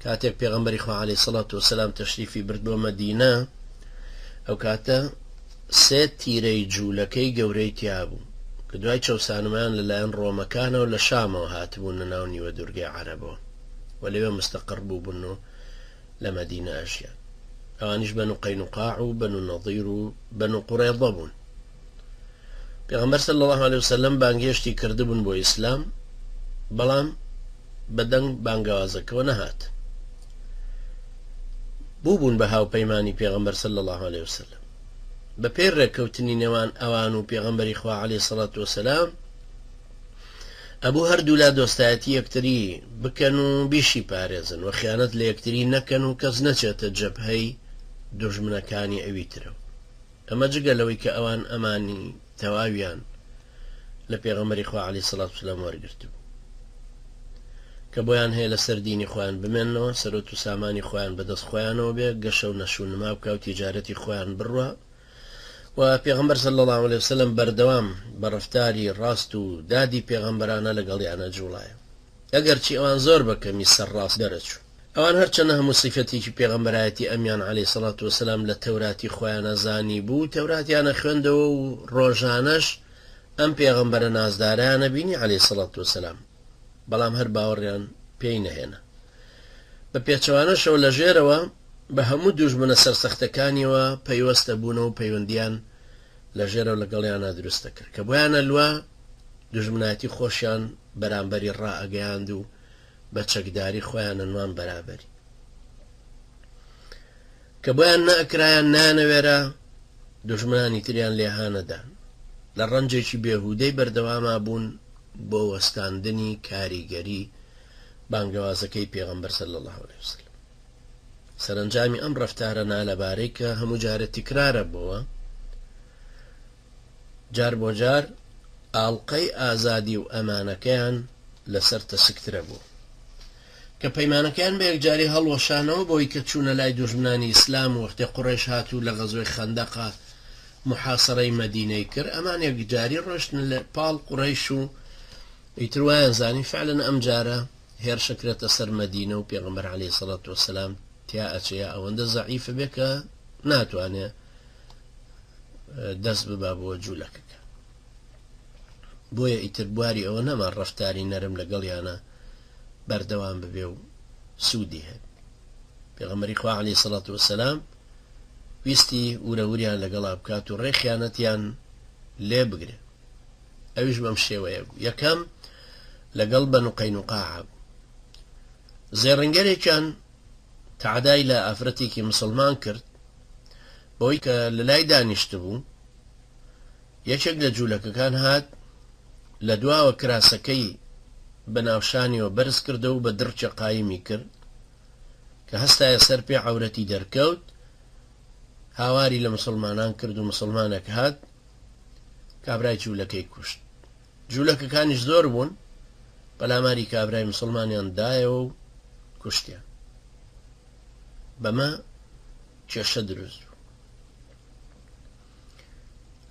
کاتێک پێغەمبەری خوا عەلەیهی سەڵات وەسەلام تەشریفی برد بۆ مەدینە، ئەو کاتە سێ تیرەی جوولەکەی گەورەی تیا بوو کە دوای چەوسانەوەیان لەلایەن ڕۆمەکانەوە لە شامەوە هاتبوونە ناو نیوە دوورگەی عەرەبەوە و لەوێ مستەقڕ بووبوون و لە مەدینە ئەژیان. ئەوانیش بەنو قەینوقاع و بەنو نەضیر و بەنو قوڕەیضە بوون. پێغەمبەر صلی اللە علیە وسلم بانگهێشتی کردبوون بۆ ئیسلام، بەڵام بە دەنگ بانگەوازەکەوە نەهات. بووبوون بە هاوپەیمانی پێغەمبەر صلی اللە علیە وسلم. بە پێی ڕێککەوتنی نێوان ئەوان و پێغەمبەری خوا علیە سڵات وسلام، ئەبوو هەردوولا دۆستایەتی یەکتری بکەن و بیشی پارێزن و خیانەت لە یەکتری نەکەن و کەس نەچێتە جەبهەی دوژمنەکانی ئەوی ترەوە. ئەمە جگە لەوەی کە ئەوان ئەمانی تەواویان لە پێغەمبەری خوا عەلەیهی سڵات وسلام وەرگرتبوو کە بۆیان هەیە لەسەر دینی خۆیان بمێننەوە، سەرۆت و سامانی خۆیان بەدەست خۆیانەوە بێ، گەشە و نەشونما بکا و تیجارەتی خۆیان بڕوا و پێغەمبەر صلی اللە علیه وسلم بەردەوام بە ڕەفتاری ڕاست و دادی پێغەمبەرانە لەگەڵیانە جوڵایە. ئەگەرچی ئەوان زۆر بە کەمی سەرڕاست دەرەچوون. ئەوان هەرچەنە هەموو سیفەتێکی پێغەمبەرایەتی ئەمیان علیە سڵات وسلام لە تەوراتی خۆیانا زانیبوو، تەوراتیانە خوێندەوە و ڕۆژانەش ئەم پێغەمبەرە نازدارەیانە بینی علیە سڵات وسلام، بەڵام هەر باوەڕیان پێی نەهێنا. بە پێچەوانەشەوە لە ژێرەوە بە هەموو دوژمنە سەرسەختەکانیەوە پەیوەست ئەبوونەوە و پەیوەندیان لە ژێرەوە لەگەڵیانا دروست دەکرد کە بۆیان ئەلوا دوژمنایەتی خۆشیان بەرامبەری ڕائەگەیاند و بە چەکداری خۆیان ئەنوان بەرابەری. کە بۆیان نەئەکرایان نایانەوێرا دوژمنانی تریان لێ هانەدان. لە ڕەنجێکی بێهودەی بەردەواما بوون بۆ وەستاندنی کاریگەری بانگەوازەکەی پێغەمبەر صلی اللە علیە وسلم. سەرەنجامی ئەم ڕەفتارە نالەبارەی کە هەموو جارێ تکرارە بۆوە، جار بۆ جار ئاڵقەی ئازادی و ئەمانەکەیان لەسەر تەسکترە بوو. کە پەیمانەکەیان بە یەکجاری هەڵوەشانەوە بەوەی کە چوونە لای دوژمنانی ئیسلام و وەختێ قوڕەیش هات و لە غەزوەی خەندەقا موحاسەرەی مەدینەی کرد ئەمان یەکجاری ڕۆشتنە لە پاڵ قوڕەیش و ئیتر وایان زانی فعلەن ئەم جارە هێرشەکرێتە سەر مەدینە و پێغەمبەر عەلەیهی سەڵات وەسەلام تیا ئەچێ یا ئەوەندە زەعیفە بێ کە ناتوانێ دەست ببا بۆ جوولەکەکە. بۆیە ئیتر بواری ئەوە نەما ڕەفتاری نەرم لەگەڵیانە بەردەوام ببێ و سوودی هەبێ. پێغەمبەری خوا عەلەیهی سەڵات وەسەلام ویستی ورەوریان لەگەڵا بکات و ڕێ خیانەتیان لێ بگرێ. ئەویش بەم شێوەیە بوو. یەکەم، لەگەڵ بەنو قەینوقاع بوو. زێڕنگەرێکیان تەعدای لە ئافرەتێکی مسوڵمان کرد، بەوەی کە لەلای دانیشتبوو، یەکێک لە جوولەکەکان هات لە دواوە کراسەکەی بە ناوشانیەوە بەرز کردەوە و بە دڕکێ قایمی کرد، کە هەستایە سەر پێ عەورەتی دەرکەوت، هاواری لە مسوڵمانان کرد و مسوڵمانێک هات کابرای جوولەکەی کوشت. جوولەکەکانیش زۆر بوون، پەلاماری کابرای مسوڵمانیان دایەوە و کوشتیان. بەمە کێشە دروست بوو.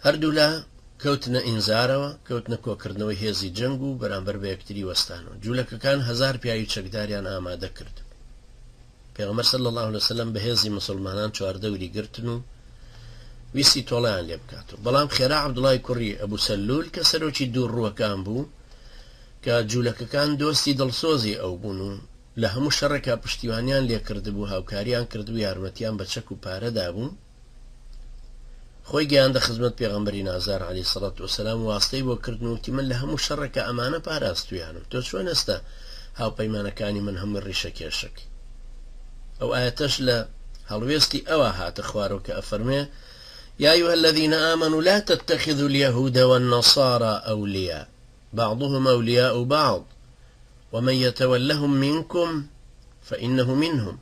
هەردوولا کەوتنە ئینزارەوە، کەوتنە کۆکردنەوەی هێزی جەنگ و بەرامبەر بە یەکتری وەستانەوە. جوولەکەکان هەزار پیاوی چەکداریان ئامادە کرد. پێغەمبەر صلی اللە علیە وسلم بە هێزی موسڵمانان چواردەوری گرتن و ویستی تۆڵەیان لێ بکاتەوە. بەڵام خێرا عەبدوڵای کوڕی ئەبو سەلول کە سەرۆکی دووڕووەکان بوو، کە جوولەکەکان دۆستی دڵسۆزی ئەو بوون و لە هەموو شەڕێکا پشتیوانیان لێ کردبوو، هاوکاریان کردبوو، یارمەتیان بە چەک و پارە دابوو، خۆی گەیاندە خزمەت پێغەمبەری نازدار علیە سڵات وسلام و واستەی بۆ کردن و وتی من لە هەموو شەڕێکا ئەمانە پاراستویانم تۆ چۆن ئێستا هاوپەیمانەکانی من هەمووی ڕیشە کێشەکەی. ئەو ئایەتەش لە هەڵوێستی ئەوا هاتە خوارەوە کە ئەفەرموێ، یا ایها الذین آمنوا لا تتخذوا اليهود والنصارى اولیاء بعضهم اولیاء بعض ومن یتولهم منکم فانه منهم.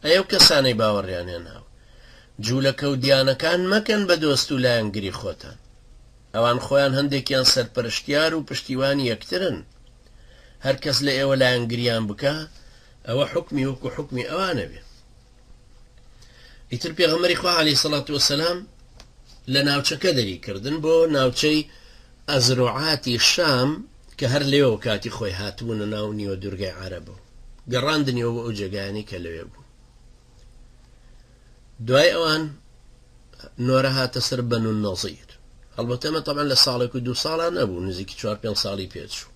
ئەی ئەو کەسانەی باوەڕیان هێناوە، جوولەکە و دیانەکان مەکەن بە دۆست و لایەنگری خۆتان، ئەوان خۆیان هەندێکیان سەرپەرشتیار و پشتیوانی یەکترن، هەر کەس لە ئێوە لایەنگریان بکا ئەوە حوکمی وەکو حوکمی ئەوانە بێ. ئیتر پێغەمبەری خوا عەلەیهی سەڵات وەسەلام لە ناوچەکە دەری کردن بۆ ناوچەی ئەزروعاتی شام کە هەر لەوێوە کاتی خۆی هاتبوونە ناو نیوە دوورگەی عەرەبەوە. گەڕاندنیەوە بۆ ئەو جێگایانەی کە لەوێ بوون. دوای ئەوان نۆرە هاتە سەر بەنو نەزیر. هەڵبەتە ئەمە تەبعەن لە ساڵێک و دوو ساڵا نەبوو، نزیکی چوار پێنج ساڵی پێچوو.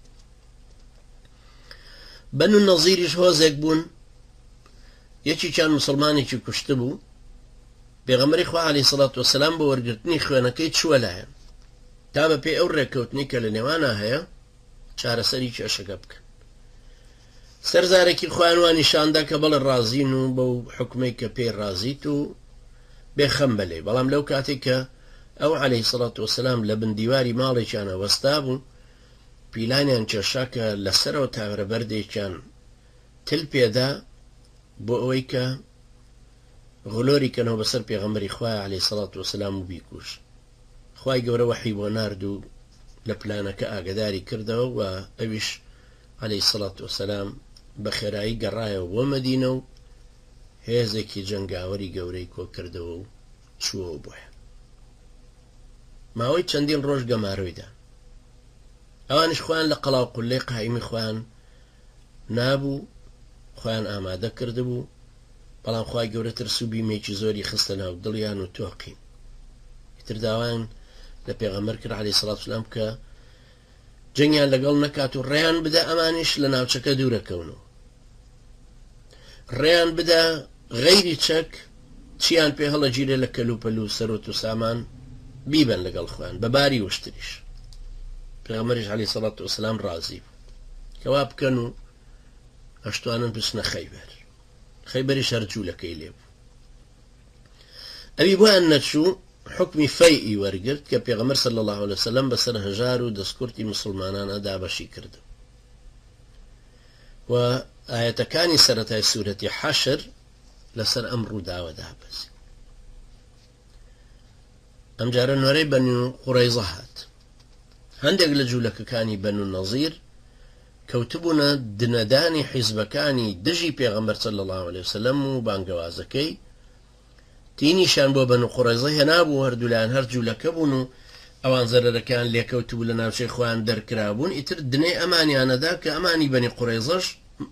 بەنو نەزیریش هۆزێک بوون، یەکێکیان مسلمانێکی کوشتبوو، پێغەمبەری خوا عەلەیهی سڵات وەسەلام بۆ وەرگرتنی خوێنەکەی چووە لایان تا بەپێی ئەو ڕێککەوتنەی کە لە نێوانا هەیە چارەسەری کێشەکە بکەن. سەر زارەکی خۆیان وا نیشاندا کە بەڵێ ڕازین و بەو حوکمەی کە پێی ڕازیت و بێ خەم بە لێی، بەڵام لەو کاتەی کە ئەو عەلەیهی سڵات وەسەلام لە بن دیواری ماڵێکیانە وەستابوو پیلانیان کێشا کە لە سەرەوە تاورە بەردێکیان تل پێدا بۆ ئەوەی کە غلۆری کەنەوە بەسەر پێغەمبەری خوایە عەلەیهی سڵات وەسەلام و بیکوژن. خوای گەورە وەحی بۆ نارد و لە پلانەکە ئاگەداری کردەوە و ئەویش علیە الصلوە والسلام بە خێرایی گەڕایەوە بۆ مەدینە و هێزێکی جەنگاوەری گەورەی کۆکردەوە و چووەوە بۆیان. ماوەی چەندین ڕۆژ گەمارۆی دان. ئەوانیش خۆیان لە قەڵاو قوللەی قائیمی خۆیان نابوو، خۆیان ئامادە کردبوو، بەڵام خوای گەورە ترس و بیمێکی زۆری خستە ناو دڵیان و تۆقین. ئیتر داوایان لە پێغەمبەر کرد علیە الصلوە والسلام کە جەنگیان لەگەڵ نەکات و ڕێیان بدا ئەمانیش لە ناوچەکە دوورەکەونەوە. ڕێیان بدا غەیری چەک چیان پێ هەڵەگیرێ لە کەلوپەل و سەروەت و سامان بیبەن لەگەڵ خۆیان بە باری وشتریش. پێغەمبەریش عەلەیهی سەڵات وەسەلام ڕازی بوو کە وا بکەن و ئەشتوانن بچنە خەیبەر. خەیبەریش هەر جوولەکەی لێ بوو. ئەوی بۆیان نەچوو حوکمی فەیئی وەرگرت کە پێغەمبەر صلی اللە علیە وسلم بەسەر هەژار و دەستکورتی موسڵمانانا دابەشی کردن و ئایەتەکانی سەرەتای سورەتی حەشر لەسەر ئەم ڕووداوە دابەزی. ئەمجارە نۆرەی بەنو قورەیزە هات. هەندێک لە جوولەکەکانی بەنو نەزیر کەوتبوونە دنەدانی حیزبەکانی دژی پێغەمبەر صلی اللە علیە وسلم و بانگەوازەکەی، تینیشیان بۆ بەنو قوڕەیزە هێنابوو، هەردوولایان هەر جوولەکە بوون و ئەوان زەرەرەکەیان لێکەوتبوو لە ناوچەی خۆیان دەرکرابوون، ئیتر دنەی ئەمانیان ئەدا کە ئەمانی بەنی قوڕەیزەش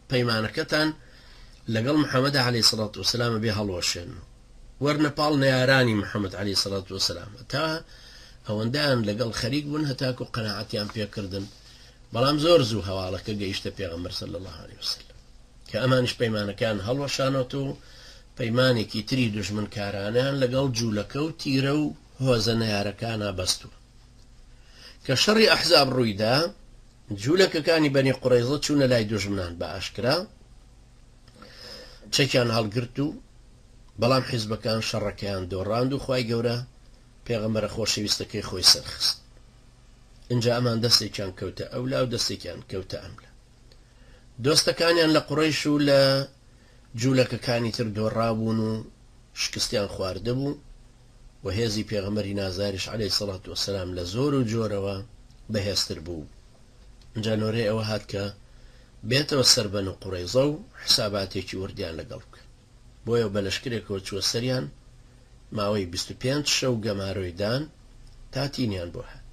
پەیمانەکەتان لەگەڵ محمد علیە سڵات وسلام ئەبێ هەڵوەشێنن و وەرنە پاڵ نەیارانی محمد علیە سڵات وسلام تا ئەوەندەیان لەگەڵ خەریک بوون هەتاکو قەناعەتیان پێکردن، بەڵام زۆر زوو هەواڵەکە گەیشتە پێغەمبەر صلی اللە علیە وسلم کە ئەمانیش پەیمانەکەیان هەڵوەشانەوەتەوە و پەیمانێکی تری دوژمنکارانەیان لەگەڵ جوولەکە و تیرە و هۆزە نەیارەکانا بەستووە. کە شەڕی ئەحزاب ڕوویدا، جوولەکەکانی بەنی قوڕەیزە چوونە لای دوژمنان بە ئاشکرا چەکیان هەڵگرت و بەڵام حیزبەکان شەڕەکەیان دۆڕاند و خوای گەورە پێغەمبەرە خۆشەویستەکەی خۆی سەرخست. ئینجا ئەمان دەستێکیان کەوتە ئەولا و دەستێکیان کەوتە ئەملا. دۆستەکانیان لە قوڕەیش و لە جوولەکەکانی تر دۆڕابوون و شکستیان خواردبوو و هێزی پێغەمبەری نازداریش عەلەیهی سەڵات وەسەلام لە زۆر و جۆرەوە بەهێزتر بوو. ئینجا نۆرەی ئەوە هات کە بێتەوە سەر بەنو قورەیزە و حساباتێکی وردیان لەگەڵ بکەن. بۆیە بە لەشکرێکەوە چووە سەریان، ماوەی 25 شەو گەمارۆی دان تا تینیان بۆ هات.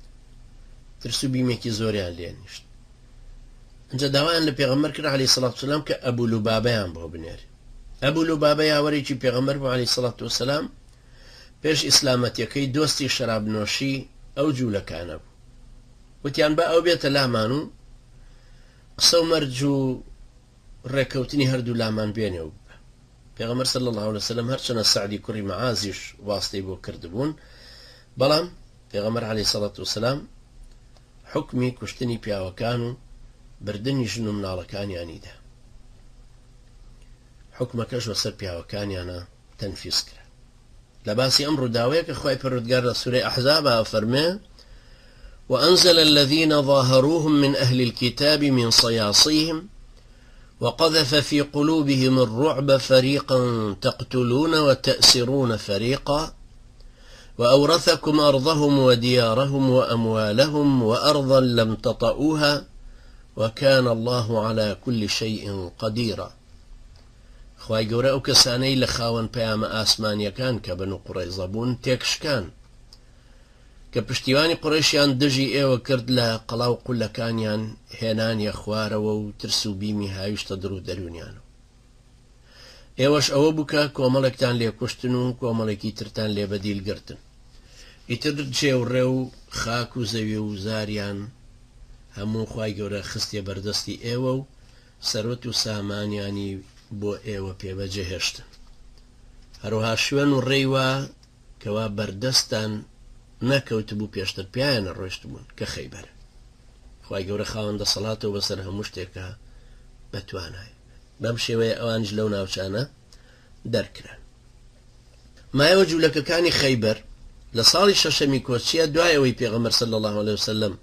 ترس و بیمێکی زۆریان لێ نیشت. ئینجا داوایان لە پێغەمبەر کرد عەلەیهی سڵات وسلام کە ئەبو لوبابەیان بۆ بنێرێ. ئەبو لوبابە یاوەرێکی پێغەمبەر بوو عەلەیهی سڵات وسلام، پێش ئیسلامەتیەکەی دۆستی شەرابنۆشی ئەو جوولەکانە بوو. وتیان با ئەو بێتە لامان و قسە و مەرج و ڕێکەوتنی هەردوو لامان بێنێ و ببە. پێغەمبەر صلی اللە علیە وسلم هەرچەنە سەعدی کوڕی معازیش واستەی بۆ کردبوون، بەڵام پێغەمبەر علیە الصلوة والسلام حوکمی کوشتنی پیاوەکان و بردنی ژن و مناڵەکانیانی دا. حوکمەکەش بەسەر پیاوەکانیانا تەنفیز کرا. لە باسی ئەم ڕووداوەیە کە خوای پەروەردگار لە سورەی ئەحزابا ئەفەرموێ، وأنزل الذين ظاهروهم من أهل الكتاب من صياصيهم وقذف في قلوبهم الرعب فريقا تقتلون وتأسرون فريقا وأورثكم أرضهم وديارهم وأموالهم وأرضا لم تطئوها وكان الله على كل شيء قديرا. خوای گەورە ئەو کەسانەی لە خاوەن پەیامە ئاسمانیەکان کە بەنو قوڕەیزە بوون تێکشکان. کە پشتیوانی قوڕەیشیان دژی ئێوە کرد لە قەڵا و قوللەکانیان هێنانیە خوارەوە و ترس و بیمی هاویشتە دڵ و دەروونیانەوە. ئێوەش ئەوە بوو کە کۆمەڵێکتان لێ کوشتن و کۆمەڵێکی ترتان لێ بە دیل گرتن. ئیتر جێ و ڕێ و خاک و زەوی و زاریان هەموو خوای گەورە خستیە بەردەستی ئێوە و سەروەت و سامانیانی بۆ ئێوە پێ بەجێ هێشتن. هەروەها شوێن و ڕێی وا کەوا بەردەستتان نەکەوتبوو پێشتر پیایا نەڕۆیشتبوون کە خەیبەرە. خوای گەورە خاوەن دەسەڵاتە و بەسەر هەموو شتێکا بەتوانایە. بەم شێوەیە ئەوانیش لەو ناوچانە دەرکران. مایەوە جوولەکەکانی خەیبەر لە ساڵی شەشەمی کۆچیە دوای ئەوەی پێغەمبەر صلی اللە علیە وسلم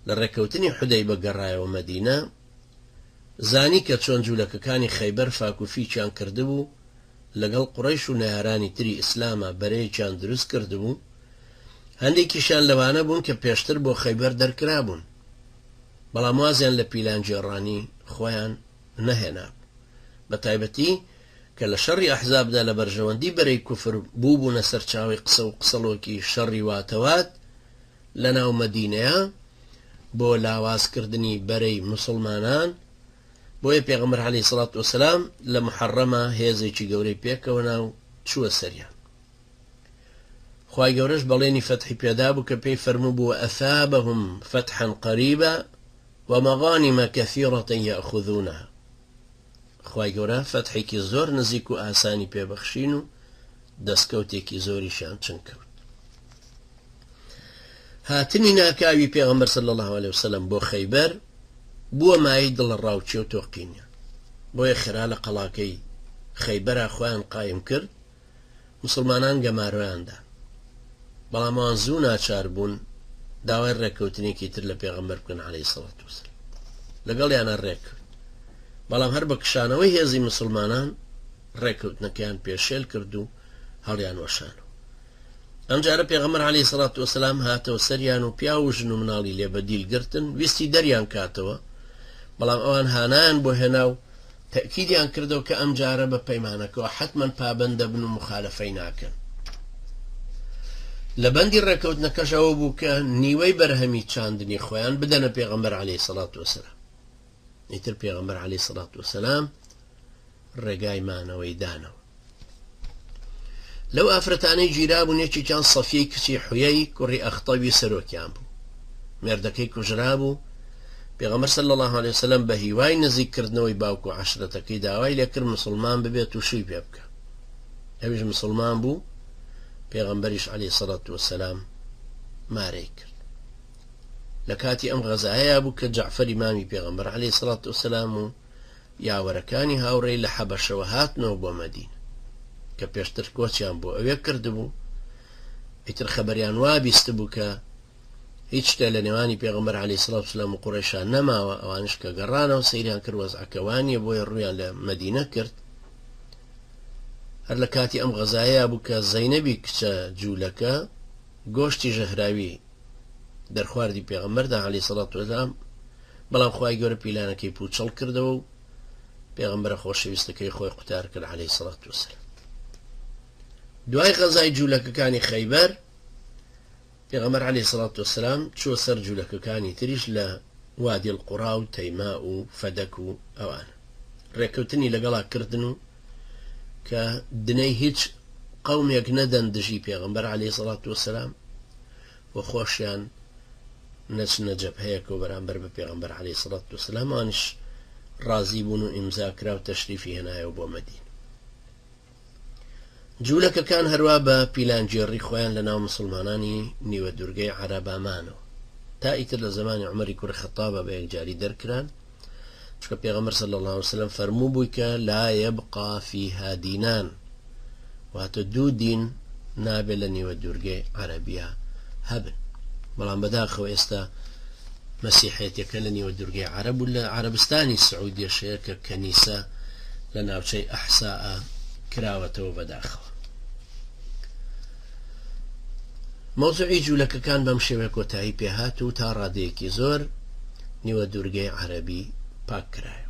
لە ڕێککەوتنی حودەیبە گەڕایەوە مەدینە زانی کە چۆن جوولەکەکانی خەیبەر فاک و فیکیان کردبوو لەگەڵ قوڕەیش و نەیارانی تری ئیسلاما بەرەیەکیان دروست کردبوو، هەندێکیشیان لەوانە بوون کە پێشتر بۆ خەیبەر دەرکرابوون، بەڵام وازیان لە پیلانگێڕانی خۆیان نەهێنابوو، بەتایبەتی کە لە شەڕی ئەحزابدا لە بەرژەوەندی بەرەی کوفر بووبوونە سەرچاوەی قسە و قسەڵۆکی شەڕی واتەوات لەناو مەدینەیا بۆ لاوازکردنی بەرەی موسڵمانان، بۆیە پێغەمبەر علیە سڵات وسلام لە محەڕەما هێزێکی گەورەی پێکەوە نا و چووە سەریان. خوای گەورەش بەڵێنی فەتحی پێدابوو کە پێی فەرمووبوو وأثابهم فتحا قریبا ومغانم کثیرة یأخذونها. خوای گەورە فەتحێکی زۆر نزیک و ئاسانی پێبەخشین و دەستکەوتێکی زۆریشیان چنگ کەوت. هاتنی ناکاوی پێغەمبەر صلی اللە علیە وسلم بۆ خەیبەر بووە مایەی دڵەڕاوکێ و تۆقینیان، بۆیە خێرا لە قەڵاکەی خەیبەرا خۆیان قایم کرد، موسڵمانان گەمارۆیان دان، بەڵام ئەوان زوو ناچار بوون داوای ڕێککەوتنێکی تر لە پێغەمبەر بکەن علیە الصلوة والسلام، لەگەڵیانا ڕێککەوت، بەڵام هەر بە کشانەوەی هێزی موسڵمانان ڕێککەوتنەکەیان پێشێل کرد و هەڵیانوەشانەوە. ئەمجارە پێغەمبەر عەلەیهی سەڵات وەسەلام هاتەوە سەریان و پیاو و ژن و مناڵی لێ بە دیل گرتن، ویستی دەریان کاتەوە، بەڵام ئەوان هانایان بۆ هێنا و تەئکیدیان کردەوە کە ئەمجارە بە پەیمانەکەوە حەتمەن پابەند دەبن و موخالەفەی ناکەن. لە بەندی ڕێکەوتنەکەش ئەوە بوو کە نیوەی بەرهەمی چاندنی خۆیان بدەنە پێغەمبەر عەلەیهی سەڵات وەسەلام. ئیتر پێغەمبەر عەلەیهی سەڵات وەسەلام ڕێگای مانەوەی دانەوە. لەو ئافرەتانەی گیرابوون یەکێکیان سەفیەی کچی حویەی کوڕی ئەخطەوی سەرۆکیان بوو. مێردەکەی کوژرابوو، پێغەمبەر صلی اللە علیە وسلم بە هیوای نزیک کردنەوەی باوک و عەشرەتەکەی داوای لێکرد موسڵمان ببێت و شووی پێ بکا. ئەویش موسڵمان بوو، پێغەمبەریش علیە الصلوة والسلام مارەی کرد. لە کاتی ئەم غەزایەیا بوو کە جەعفەری مامی پێغەمبەر علیە الصلوة والسلام و یاوەرەکانی هاوڕێی لە حەبەشەوە هاتنەوە بۆ مەدینە کە پێشتر کۆچیان بۆ ئەوێ کردبوو، ئیتر خەبەریان وا بیستبوو کە هیچ شتێ لە نێوانی پێغەمبەر عەلەیهی سڵات وسلام و قوڕەیشا نەماوە، ئەوانیش کە گەڕانەوە سەیریان کرد وەزعەکە وا نییە بۆیە ڕوویان لە مەدینە کرد. هەر لە کاتی ئەم غەزایەیا بوو کە زەینەبی کچە جوولەکە گۆشتی ژەهراوی دەرخواردی پێغەمبەر دا عەلەیهی سڵات وسلام، بەڵام خوای گەورە پیلانەکەی پوچەڵ کردەوە و پێغەمبەرە خۆشەویستەکەی خۆی قوتار کرد عەلەیهی سڵات وسلام. دوای غەزای جوولەکەکانی خەیبەر پێغەمبەر عەلەیهی سڵات وسلام چووە سەر جوولەکەکانی تریش لە وادی القڕا و تەیما و فەدەک و ئەوانە ڕێککەوتنی لەگەڵا کردن و کە دنەی هیچ قەومێک نەدەن دژی پێغەمبەر عەلەیهی سڵات وسلام و خۆشیان نەچنە جەبهەیەکەوە بەرامبەر بە پێغەمبەر عەلەیهی سڵات وسلام، ئەوانیش ڕازی بوون و ئیمزا کرا و تەشریفی هێنایەوە بۆ مەدینە. جوولەکەکان هەروا بە پیلانگێڕی خۆیان لە ناو مسوڵمانانی نیوە دوورگەی عەرەبا مانەوە تا ئیتر لە زەمانی عومەری کوڕی خەتابا بە یەکجاری دەرکران، چونکە پێغەمبەر صلی اللە علیە وسلم فەرمووبووی کە لا یبقی فیها دینان، واتە دوو دین نابێت لە نیوە دوورگەی عەرەبیا هەبن. بەڵام بەداخەوە ئێستا مەسیحێتیەکە لە نیوە دوورگەی عەرەب و لە عەرەبستانی سعودیەش هەیە کە کەنیسە لە ناوچەی ئەحساء کراوەتەوە بەداخەوە. مەوزوعی جوولەکەکان بەم شێوەیە کۆتایی پێهات و تا ڕادەیەکی زۆر نیوە دوورگەی عەرەبی پاک کرایەوە.